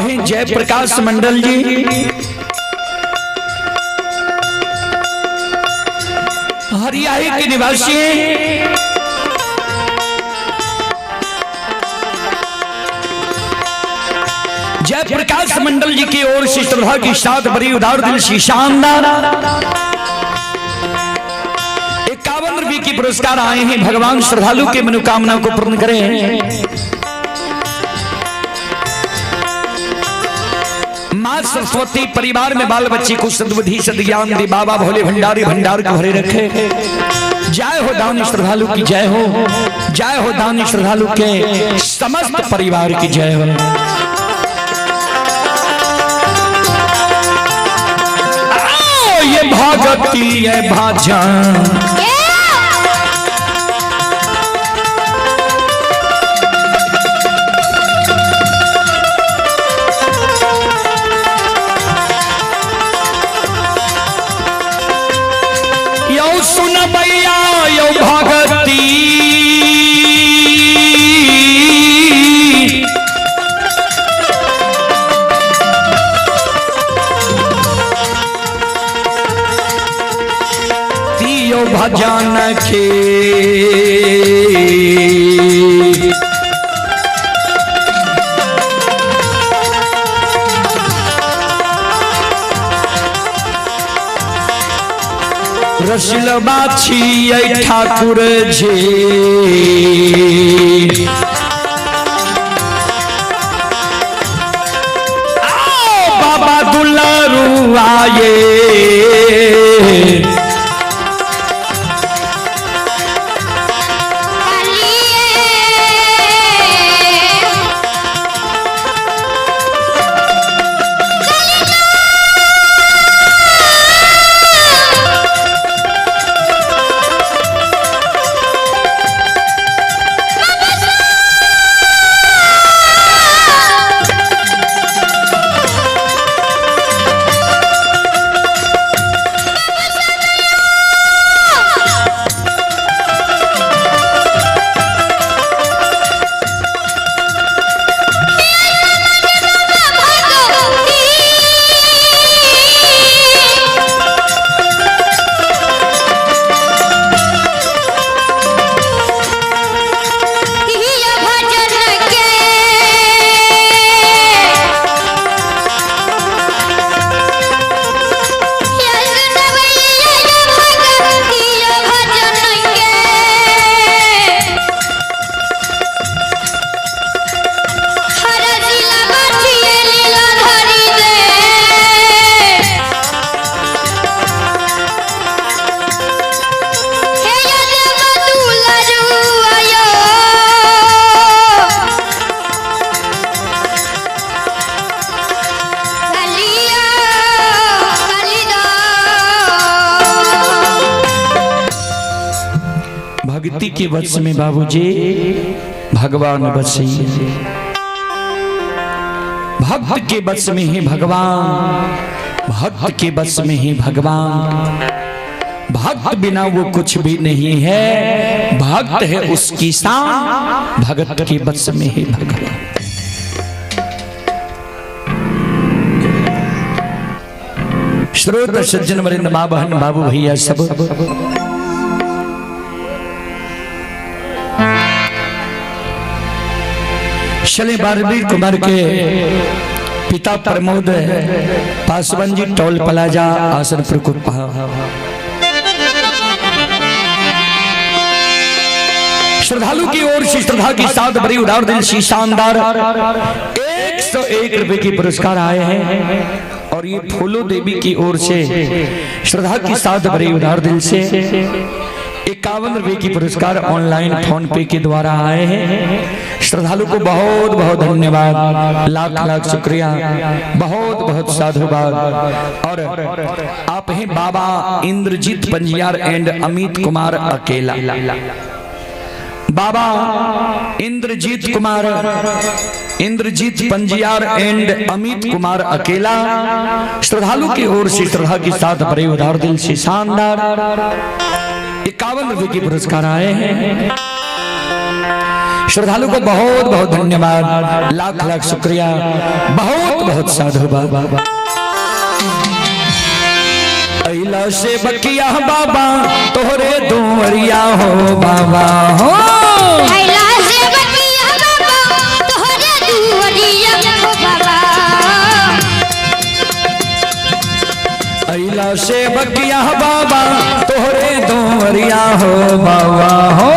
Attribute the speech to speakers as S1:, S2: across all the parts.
S1: हैं जयप्रकाश मंडल जी। हरियाही के निवासी हैं। जयप्रकाश मंडल जी की ओर से श्रद्धा की साथ बड़ी उदार दिल से शानदार 51 रुपए की पुरस्कार आए हैं। भगवान श्रद्धालु के मनोकामना को पूर्ण करें। मां सरस्वती परिवार में बाल बच्चे को सद्बुद्धि सद्ज्ञान दे, बाबा भोले भंडारी भंडार को भरे रखे। जय हो दानी श्रद्धालु की जय हो, जय हो दानी श्रद्धालु के समस्त परिवार की जय हो। आओ, ये भगती ये भजन यौ सुन भैया यौ भगती यौ भजन के। रसिलबा छियै ठाकुर जी। आओ बाबा दुलारू आए। भक्ति के वश में बाबूजी भगवान बसे, भक्त के वश में ही भगवान, भक्त के वश में ही भगवान। भक्त बिना वो कुछ भी नहीं है, भक्त है उसकी शान, भगत के वश में ही भगवान। श्रोत सज्जन वरिंद माँ बहन बाबू भैया सब, चले बारबीर कुमार के पिता प्रमोद पासवान जी टोल प्लाजा आसनपुर कुपहा। श्रद्धालु की ओर से श्रद्धा की साथ बड़ी उदार दिल सी शानदार 101 रुपए की पुरस्कार आए हैं। और ये फूलो देवी की ओर से श्रद्धा की साथ बड़ी उदार दिल से 51 रुपए की पुरस्कार ऑनलाइन फोन पे के द्वारा आए हैं। श्रद्धालु को बहुत बहुत धन्यवाद, लाख लाख शुक्रिया, बहुत बहुत साधुवाद। और आप हैं बाबा इंद्रजीत पंजियार एंड अमित कुमार अकेला। बाबा इंद्रजीत कुमार, इंद्रजीत पंजियार एंड अमित कुमार अकेला श्रद्धालु की ओर से श्रद्धा के साथ बड़े उदार दिल से शानदार 51 रुपए के पुरस्कार आए हैं। श्रद्धालु को बहुत बहुत धन्यवाद, लाख लाख शुक्रिया, बहुत बहुत साधुवाद। अइला से बकिया बाबा तोहरे दुआरिया हो बाबा हो।
S2: अइला से बकिया बाबा तोहरे दुआरिया हो बाबा।
S1: अइला से बकिया बाबा तोहरे दुआरिया हो बाबा हो।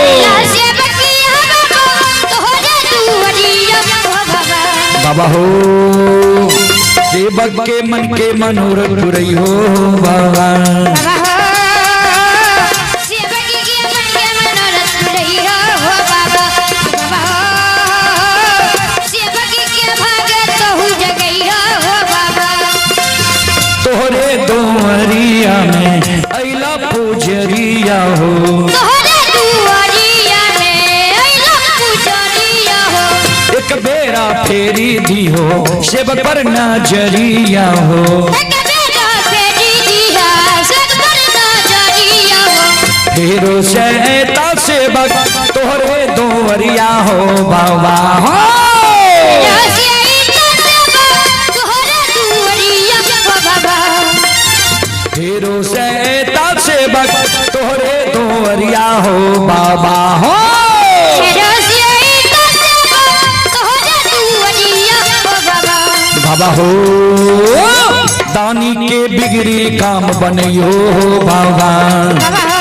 S2: अइला से बकिया बाबा तोहरे दुआरिया हो बाबा।
S1: बाबा हो सेवक के मन के मनोरथ पुरई हो बाबा।
S2: बाबा हो सेवक के मन के मनोरथ पुरई हो बाबा। बाबा हो सेवक के भाग तोहू जगई हो बाबा।
S1: तोहरे दुआरिया में अइला पुजरिया हो।
S2: तोहरे दुआरिया में अइला पुजरिया हो।
S1: एक बेरा फेरी दी हो सेवक पर नजरिया हो।
S2: एक बेरा फेरी दिया सेवक पर नजरिया हो।
S1: फेरो से ऐता सेवक तोहरे दुआरिया हो बाबा हो।
S2: फेरो से ऐता सेवक तोहरे दुआरिया हो बाबा।
S1: फेरो से ऐता सेवक तोहरे दुआरिया हो बाबा हो।
S2: फेरो से ऐता सेवक तोहरे दुआरिया हो बाबा।
S1: बाबा हो दानी के बिगड़ी काम बनइयो हो बाबा।
S2: बाबा हो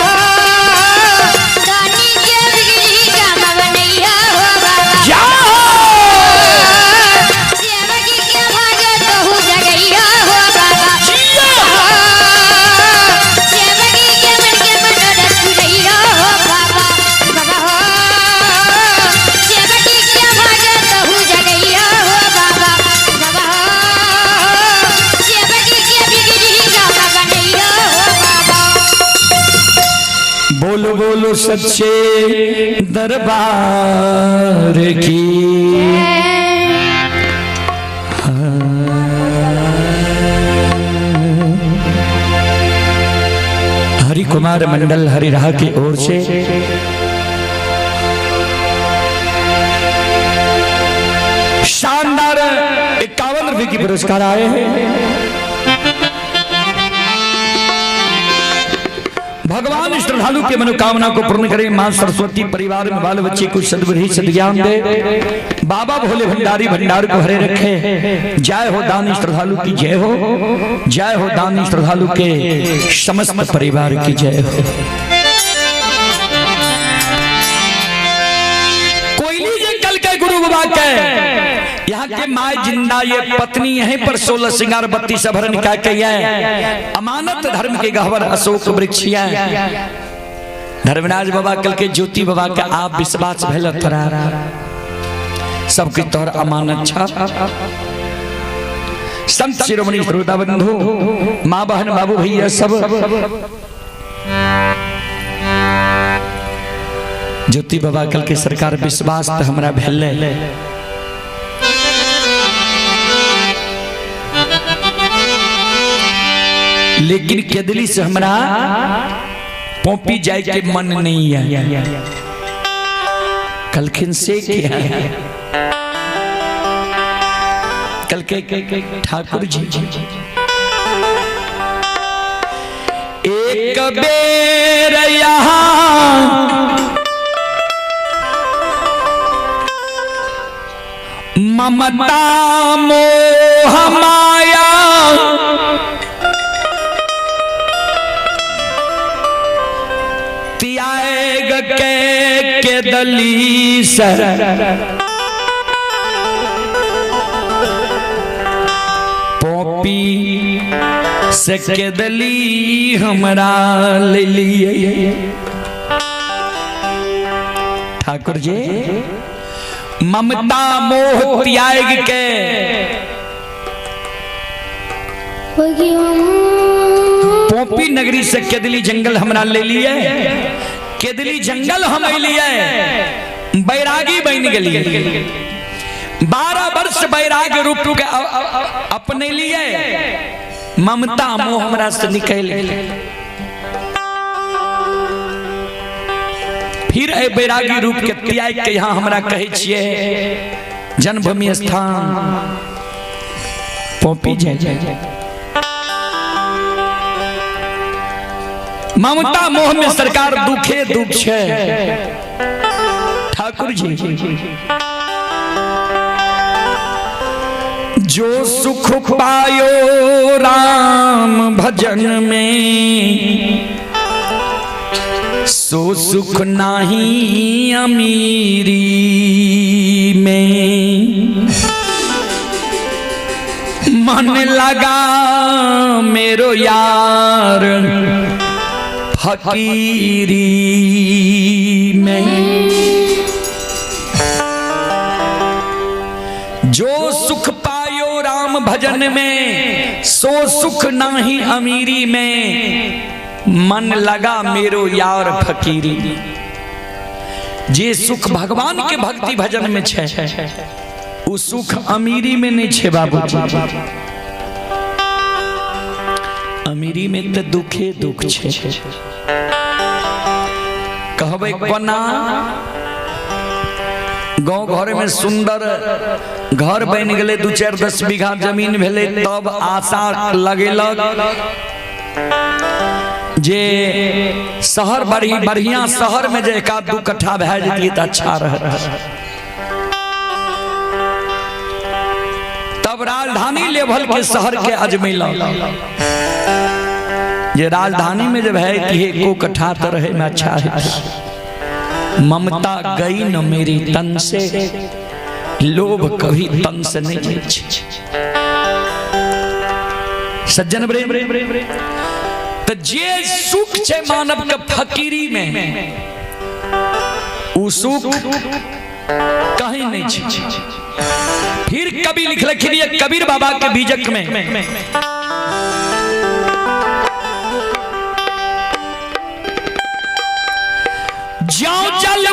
S2: दानी के बिगड़ी काम बनइयो हो बाबा।
S1: जाओ
S2: सेवक के भाग तोहू जगइयो हो बाबा। सेवक के मन के मनोरथ पुरइयो हो बाबा। बाबा हो सेवक के भाग तोहू जगइयो हो बाबा। बाबा हो सेवक के बिगड़ी काम बनइयो हो बाबा।
S1: बोलो बोलो सच्चे दरबार की। हरि कुमार मंडल हरिराह की ओर से शानदार 51 रुपए की पुरस्कार आए हैं। भगवान श्रद्धालु के मनोकामना को पूर्ण करें। मां सरस्वती परिवार में बाल बच्चे को सद्बुद्धि सद्ज्ञान दे। बाबा भोले भंडारी भंडार को हरे रखे। जय हो दानी श्रद्धालु की जय हो। जय हो दानी श्रद्धालु के समस्त परिवार की जय हो। कोयली जे कल के गुरु बाबा के यहाँ के माए जिंदा ये पत्नी यहीं पर 16 सिंगार 32 आभरण क्या के है अमानत धर्म के गहवर अशोक वृक्ष है। धर्मराज बाबा कल के ज्योति बाबा के आप विश्वास भैल तोरा सबके तोर अमानत छा। संत शिरोमणि श्रोता बंधु माँ बहन बाबू भैया सब ज्योति बाबा कल के सरकार विश्वास तो हमरा भेल। लेकिन केदली से हमरा पोपी जाए के मन नहीं है। कलखिन से क्या है कल के ठाकुर जी एक बेर यहाँ ममता मोह माया त्याग के दली सर पोपी से केदली हमरा ले लिए। ठाकुर जी ममता मोह त्याग के पोपी नगरी से केदली जंगल हमरा ले लिए। केदली जंगल हम लिए बैरागी बन गए। 12 वर्ष बैराग रूप के अपने लिए ममता मोह हमरा से निकल। फिर एहि बैरागी रूप के त्याग के यहाँ हमरा कहै छियै जन्मभूमि स्थान पौपी जाय। ममता मोह में सरकार दुखे दुख छै। ठाकुर जी जो सुख पायो राम भजन में सो सुख नाही अमीरी में। मन लगा मेरो यार फकीरी में। जो सुख पायो राम भजन में सो सुख नाही अमीरी में। मन लगा मेरो यार फकीरी। जे सुख भगवान के भक्ति भजन में छे उ सुख अमीरी में नहीं छे बाबूजी। अमीरी में तो दुखे दुख छे। कहबै कोना गाँव घर में सुंदर घर बन गए, 2-4-10 बीघा जमीन भेलै, तब आशा लगेलक जे शहर बढ़िया शहर में जे 1-2 कट्ठा भए जतियै तऽ अच्छा रहत। तब राजधानी लेवल के शहर के अजमेलक जे राजधानी में जब है कि एको कट्ठा तो रहे में अच्छा है। ममता गई न मेरी तन से, लोभ कभी तन से नहीं जाइ छै। सज्जन तो जे सुख छै मानव के फकीरी में उ सुख कहीं नहीं छै। फिर कवि लिखलखिन ये कबीर बाबा के बीजक में, ज्यों चल